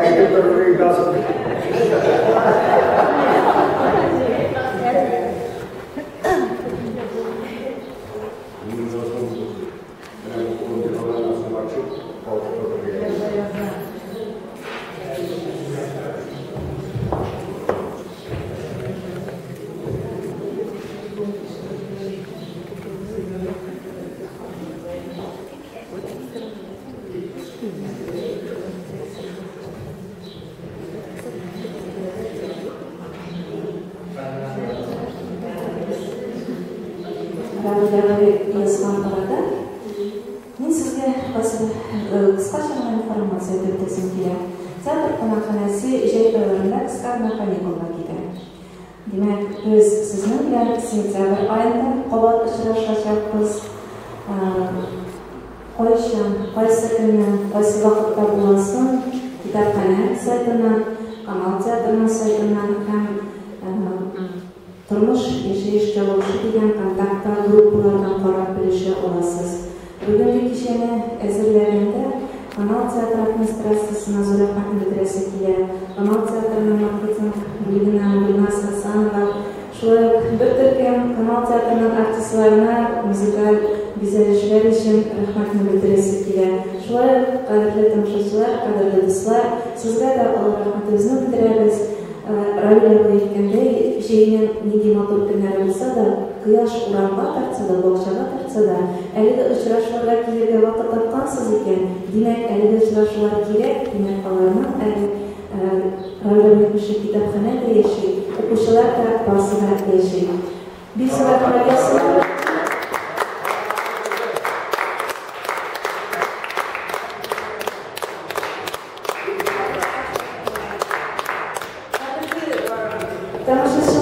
Әйтеп торырга. Мин сезгә кыскача гына информация әйтеп үтәсем килә. Театр кунакханәсе җәй айларында кыска гына каникулга китә. Димәк, без сезнең белән сентябрь аенда кабат очрашачакбыз. Кайчан, кайсы көнне, кайсы вакытта буласын китапханә сайтыннан, Камал театрының сайтыннан һәм Тормыш яшәеш җавапчы дигән контактта группалардан карап белешә аласыз. Бүгенге кичәне әзерләгәндә Камал театры администрациясенә зур рәхмәтне белдерәсе килә. Камал театрының маркетинг бүлегенә Гөлназ Хәсәнова, шулай ук бер төркем Камал театрының артистларына музыкаль бизәлешләр өчен рәхмәтне белдерәсе килә. Шулай ук, кадерле тамашачылар, кадерле дуслар, сезгә дә олы рәхмәтебезне белдерәбез. Равил абый әйткәндәй, җәйнең нинди матур көннәре булса да, кояш урамга тартса да, бакчага тартса да, әлеге очрашуларга килергә вакыт тапкансыз икән, димәк, әлеге очрашулар кирәк, димәк, аларның әле Равил абый әйтмешли, китапханә дә яши, укучылар да барсы да яши. Бик зур рәхмәт сезгә. Тамашачылар.